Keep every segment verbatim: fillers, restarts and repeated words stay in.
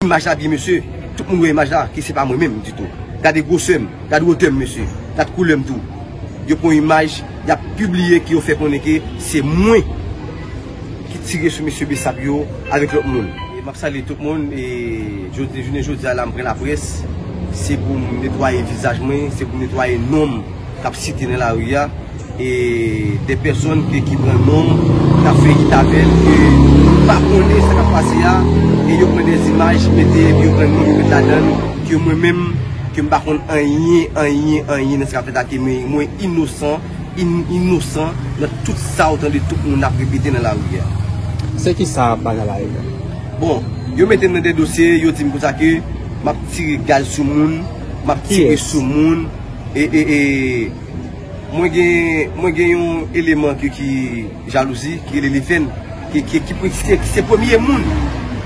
Imaj la byen, mesye. Tout moun wè imaj la, ke se pa mwen menm ditou. Gade gwosè m, gade wotè m, mesye. Gade koulè m tou. Yo pran imaj, y ap pibliye ke yo fè konnen ke se mwen ki tire sou mesye Besap yo avèk lòt moun. E m ap salye tout moun, e jodi, jounen jodi a la, m pran laprès. Se pou m netwaye vizaj mwen, se pou m netwaye non m k ap site nan lari a, e de pèsòn ke, ki pran non m, k ap fè it avè l, ke m pa konnen sa k ap pase a, e yo pran de imaj, mete, epi yo pran non m, yo met ladan l, ke mwen menm, ke m pa konn anyen, anyen, anyen nan sa k ap fèt la, ke mwen, mwen inosan, in-, inosan nan tout sa w tande tout moun ap repete nan lari a. Se ki sa bagay la ye menm? Bon, yo mete m nan de dosye, yo di m konsa ke m ap tire gaz sou moun, m ap tire sou moun, e, e, e, mwen gen, mwen gen yon eleman ki, ki jalouzi, ki rele Lefèn, ki, ki, ki, ki se, ki se premye moun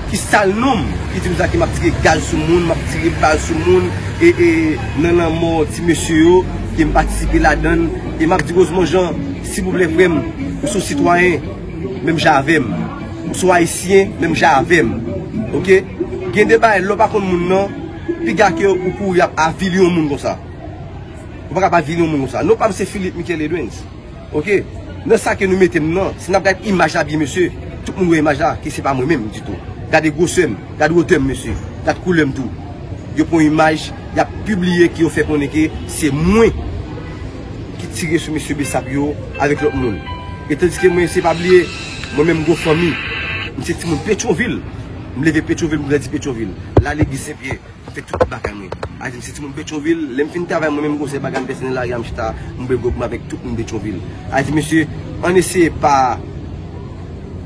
ki sal non m, ki di m sa ke m ap tire gaz sou moun, m ap tire bal sou moun, e, e, nan lanmò ti mesye yo, ke m patisipe ladan l, e m ap di Rosemond Jean, silvouplè frè m, ou se yon sitwayen, menm jan avè m, ou se yon ayisyen, menm jan avè m, oke? Gen de bagay, lè w pa konn moun nan, piga ke ou kouri ap avili yon moun konsa. Ou pa ka pa vini yon moun konsa. Non pa m se Philippe Michael Edwens. Oke? Nan sa ke nou mete m nan, si n ap gade imaj la byen, mesye, tout moun wè imaj la, ke se pa mwen menm ditou. Gade gwosè m, gade wotè m, mesye. Gade koulè m tou. Yo pran imaj, y ap pibliye ke yo fè konnen ke se mwen ki tire sou mesye Besap yo avèk lòt moun. E tandiske mwen, se pa bliye, mwen menm m gon fanmi. M se timoun Petyonvil. M leve Petyonvil, m grandi Petyonvil. La legliz Senpyè. M fè tout bagay mwen. A di m se timoun Petyonvil, lè m fin travay mwen menm m gon seri bagay m pèsonèl lari a m chita, m bwè gwòg mwen avèk tout moun Petyonvil. A di mesye, ann eseye pa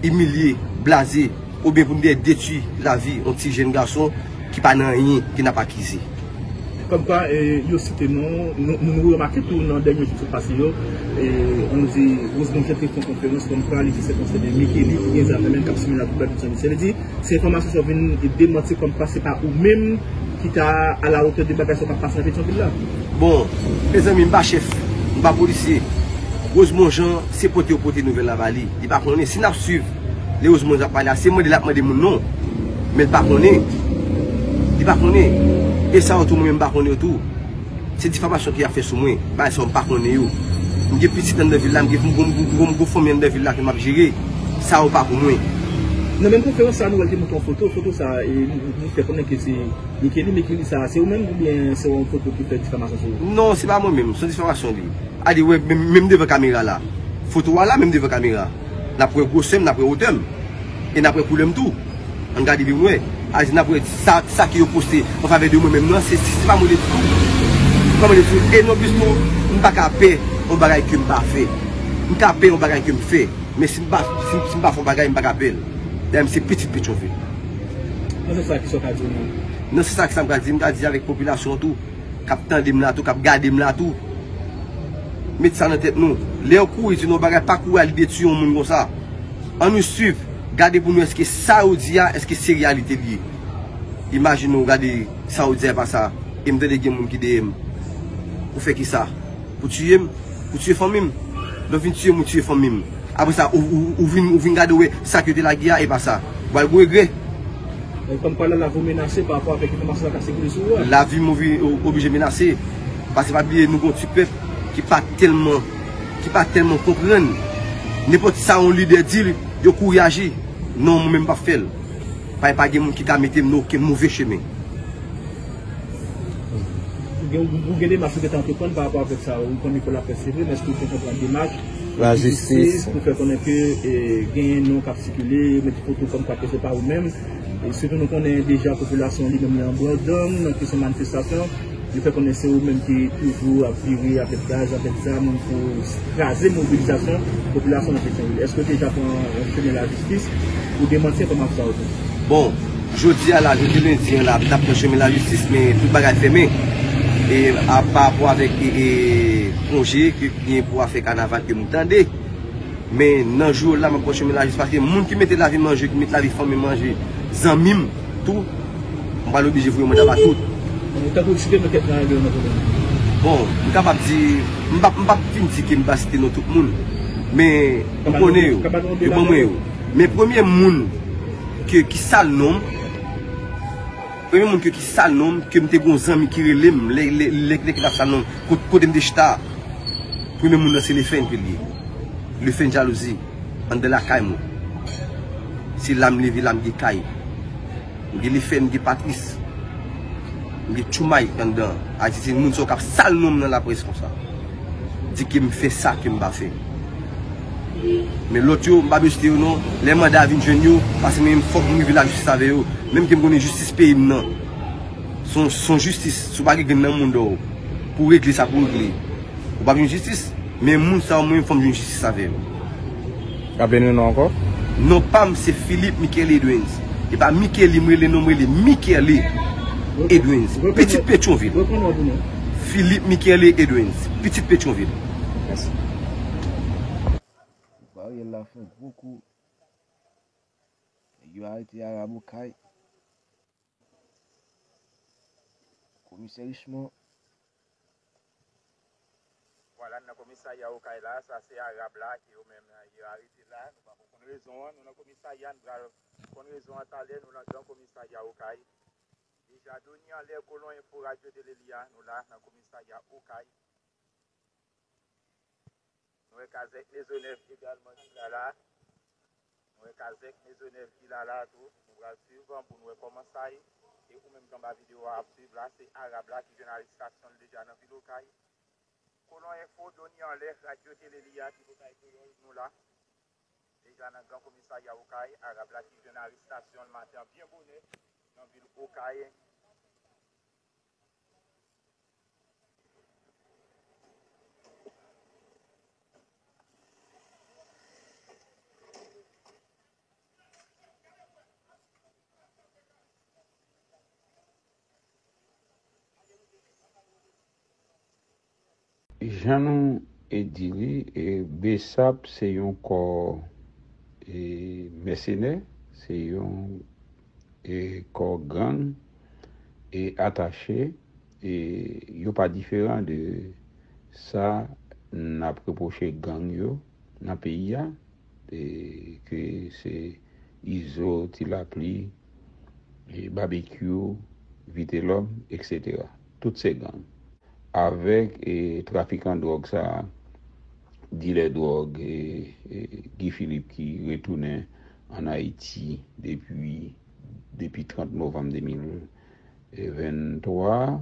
imilye, blaze, oubyen pou n detwi lavi yon ti jèn gason ki pa nan anyen, ki n ap akize. Kòmkwa, e, yo site non, nou, nou, nou remake tou nan dènye jou ki sot pase yo, e, ann di Rosemond Jean te fè yon konferans kòmkwa li te se konsène Mickey Lee ki gen zam nan men l k ap simen nan tout Petyonvil. Se vle di, se enfòmasyon sa yo vin demanti kòmkwa se pa ou menm ki ta alawotè de bagay sa yo k ap pase nan Petyonvil la. Bon, mezanmi, m pa chèf, m pa polisye. Rosemond Jean, se pote yo pote nouvèl la ba li. Li pa konnen. Si n ap swiv lè Rosemond Jean ap pale a, se mande l ap mande moun non. Men l pa konnen. Li pa konnen. E sa yo tou, mwen menm, m pa konnen yo tou. Se difamasyon ke y ap fè sou mwen. Bagay sa yo m pa konnen yo. M gen pitit anndan vil la, m gen, m gon, m gon, m gon fanmi anndan vil la ke m ap jere. Sa yo pa pou mwen. Nan menm konferans sa, nou wè l te montre yon foto. Foto sa, e, li, li fè konnen ke se Mickey Lee, Mickey Lee sa, se ou menm oubyen se yon foto ki fè difamasyon sou ou? Non, se pa mwen menm, se yon difamasyon li. A di, wè, menm, menm devan kamera la. Foto a la, menm devan kamera. N ap wè gwosè m, n ap wè wotè m. E n ap wè koulè m tou. Ann gade byen wè. A di n ap wè sa, sa ke yo poste an favè de mwen menm nan, se, se, se pa mwen li tou. Se pa mwen li tou. E non plis tou, m pa ka pè yon bagay ke m pa fè. M ka pè yon bagay ke m fè. Men si m pa, si, si m pa fè yon bagay, m pa ka pè l. Dayè m se pitit Petyonvil. Nan sans sa, kisa w ka di nou? Nan sans sa, kisa m ka di? M ka di avèk popilasyon an tou, k ap tande m la tou, k ap gade m la tou. Met sa nan tèt nou. Lè yo kouri di nou yon bagay, pa kouri al detwi yon moun konsa. Ann nou swiv, gade pou nou èske sa yo di a, èske se reyalite li ye. Imajine w gade sa yo di a e pa sa, e m tande gen moun ki dèyè m. Pou fè kisa? Pou tiye m? Pou tiye fanmi m? Lè w vin tiye m, ou tiye fanmi m. Apre sa, ou, ou, ou vin, ou vin gade w wè sa ke yo te lage a, e pa sa. W al gwo regrè. E kòmkwa la, lavi w menase pa rapò avèk enfòmasyon sa k ap sikile sou ou a. Lavi m obi-, o-, oblije menase. Paske pa bliye, nou gon ti pèp ki pa tèlman, ki pa tèlman konprann. Nenpòt sa yon lidè di, yo kouri aji. Non, mwen menm m p ap fè l. Pa, pa gen moun ki ka mete m nan okenn move chemen. Ou gen, ou gen demach ou gentan antreprann pa rapò avèk sa, ou pran mikwo laprès, se vre, men èske ou te konprann demach lajistis pou fè konnen ke, e, genyen non k ap sikile, yo mete foto kòmkwa ke se pa ou menm? E sitou nou konnen deja popilasyon an li menm li an brandanm nan kesyon manifestasyon, yo fè konnen se ou menm ki toujou ap vire avèk gaz, avèk zam pou kraze mobilizasyon popilasyon nan Petyonvil. Èske w deja pran, e, chemen lajistis pou demanti enfòmasyon sa yo tou? Bon, jodi a la, jodi lendi an la, m t ap pran chemen lajistis, men tout bagay fèmen. E a, pa rapò avèk, e, e, konje ke gen pou afè kanaval ke m tande. Men nan jou la, m ap pran chemen lajistis, paske moun ki mete lavi m an je, ki mete lavi fanmi m an je, zanmi m tou, m pral oblije voye manda ba tout. Tankou site non kèk nan yo nan pwoblèm. Bon, m kapab di, m p ap, m p ap vin di ke m pa site non tout moun, men m konnen yo, yo ban mwen yo. Men premye moun ke, ki sal non m, Premye moun ke ki sal non m, ke m te gon zanmi ki rele m, lè, lè, lè, lè ki t ap sal non m, kot-, kote m te chita a. Premye moun nan se Lefèn ke l ye. Lefèn Jalouzi, anndan lakay mwen. Se la m leve, la m gen kay. M gen Lefèn, m gen Patris. M gen Tchoumay anndan. Ayiti, se moun sa yo k ap sal non m nan laprès konsa. Di ke m fè sa ke m pa fè. Men lòt yo, m pa bezwen site yo non. Lè manda vin jwenn yo, paske mwen menm fòk m rive lajistis avè yo. Menm ke m konnen jistis peyi m nan. Se yon, se yon jistis. Si w pa gen grenn nan mouda w pou w regle sa pou w regle, ou p ap jwenn jistis. Men moun sa yo, mwen menm fò m jwenn jistis avè yo. Raple nou non ankò. Non pa m se Philippe Michele Edwens. E pa Michele m rele non, m rele Michele Edwens. Pitit Petyonvil. Philippe Michele Edwens. Pitit Petyonvil. Mèsi. Ariel la fè gwo kou. Nèg yo arete Arab Okay. Komisè Richemond. Vwala, n nan komisarya Okay la, sa se Arab la, ke yo menm yo arete la. Nou pako konn rezon an, nou nan komisarya, nou pral konn rezon an talè, nou nan gran komisarya Okay. Deja, Doni Anlè, Kolon Enfo, Radyo Tele Li a, nou la nan komisarya Okay. Nou wè kazèk Mezonèv egalman ki la la. Nou wè kazèk Mezonèv ki la la tou. Nou pral swiv pou nou wè kòman sa ye. E ou menm k anba videyo a ap swiv la, se Arab la ki jwenn arestasyon l deja nan vil Okay. Kolon Enfo, Doni Anlè, Radyo Tele Li a, ki Okay Kreyòl, nou la. Deja nan gran komisarya Okay, Arab la ki jwenn arestasyon l maten an byen bonè nan vil Okay. Jan nou e di li, e, BSAP se yon kò, e, mèsenè, se yon, e, kò gang, e, atache, e, yo pa diferan de sa n ap repwoche gang yo nan peyi a, e, ke se Izo, Ti Lapli, e, Babekyou, Vitelòm, etsetera. Tout se gang. Avèk, e, trafikan dwòg sa a, dilè dwòg, e, e, Guy Philippe ki retounen ann Ayiti depi, depi trant novanm de mil venntwa,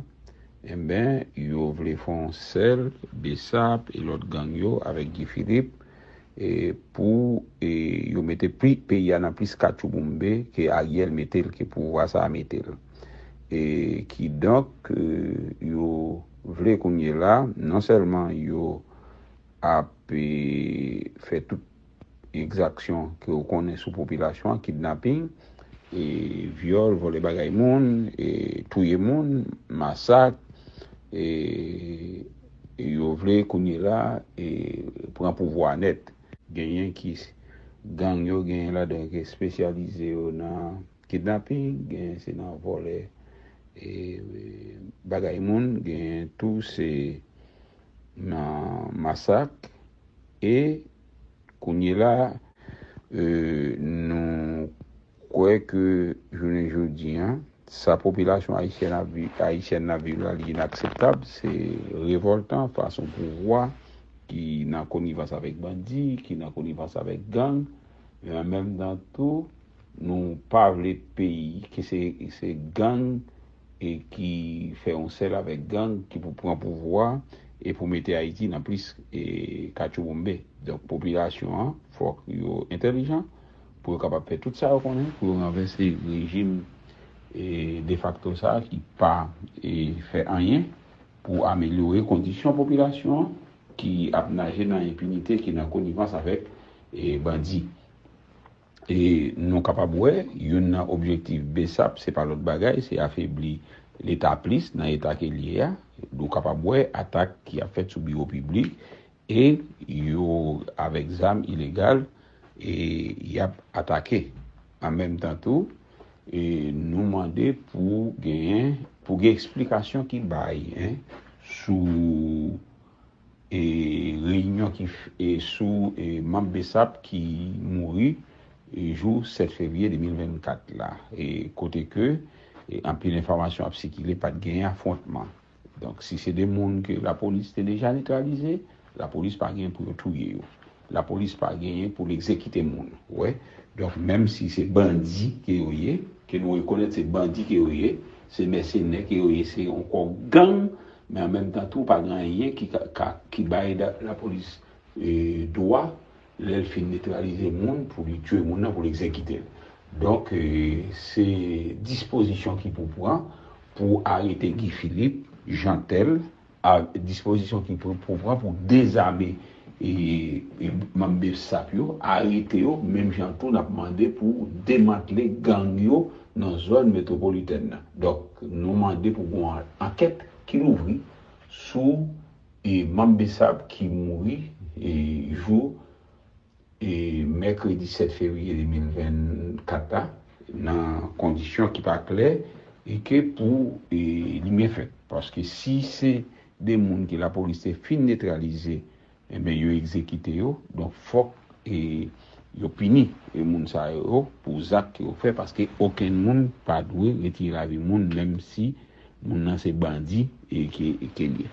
enben, yo vle fè yon sèl, BSAP e lòt gang yo avèk Guy Philippe, e pou, e, yo mete pli-, peyi a nan plis katchouboumbe ke Ariel mete l, ke pouvwa sa a mete l. E kidonk, e, yo vle kounye la, non sèlman yo ap, e, fè tout egzaksyon ke w konnen sou popilasyon an, kidnaping, e, vyòl, vòlè bagay moun, e, touye moun, masak, e, yo vle kounye la, e, pran pouvwa nèt. Genyen ki s-, gang yo genyen ladan yo ki espesyalize yo nan kidnaping, genyen se nan vòlè, e, bagay moun, genyen tou se nan masak, e kounye la, e, nou kwè ke jounen jodi a, sa popilasyon ayisyèn ap vi-, ayisyèn ap viv la, li inakseptab, se revòltan fason pouvwa ki nan konivans avèk bandi, ki nan konivans avèk gang, men an menm tan tou, nou pa vle peyi ke se, se gang e ki fè yon sèl avèk gang ki pou pran pouvwa e pou mete Ayiti nan plis, e, katchouboumbe. Donk, popilasyon an, fòk yo entèlijan pou yo kapab fè tout sa yo konnen pou yo ranvèse rejim, e, defakto sa a ki pa, e, fè anyen pou amelyore kondisyon popilasyon an ki ap naje nan enpinite, ki nan konivans avèk, e, bandi. E nou kapab wè, youn nan objektif BSAP, se pa lòt bagay, se afebli Leta plis nan eta ke l ye a. Nou kapab wè atak ki ap fèt sou biwo piblik, e yo, avèk zam ilegal, e y ap atake. An menm tan tou, e nou mande pou genyen, pou gen eksplikasyon ki bay, en, sou, e, reyinyon ki f-, e, sou, e, manm BSAP ki mouri, e, jou sèt fevriye de mil vennkat la. E kote ke, E anpil enfòmasyon ap sikile, pa t gen afwontman. Donk, si se de moun ke lapolis te deja netralize, lapolis pa gen pou yo touye yo. Lapolis pa genyen pou l egzekite moun. Ou wè? Donk, menm si se bandi ke yo ye, ke nou rekonèt se bandi ke yo ye, se mèsenè ke yo ye, se yon kò gang, men an menm tan tou, pa gen anyen ki, ka, ka, ki bay da- lapolis e, dwa, lè l fin netralize moun, pou li tiye moun nan, pou l egzekite l. Donk, e, se dispozisyon ki pou pran pou arete Guy Philippe, Jeantel, a, dispozisyon ki pou, pou pran pou dezame e, e, manm BSAP yo, arete yo, menm jan tou n ap mande pou demantle gang yo nan zòn metwopolitèn nan. Donk, nou mande pou gon ankèt ki louvri sou e manm BSAP ki mouri e jou e mèkredi sèt fevriye de mil vennkat la, nan kondisyon ki pa klè e ke pou e, li byen fèt. Paske si se de moun ke lapolis te fin netralize, enben, yo egzekite yo. Donk, fòk e, yo pini e moun sa yo pou zak ke yo fè, paske okenn moun pa dwe retire lavi moun, menm si moun nan se bandi e ke, e ke li ye.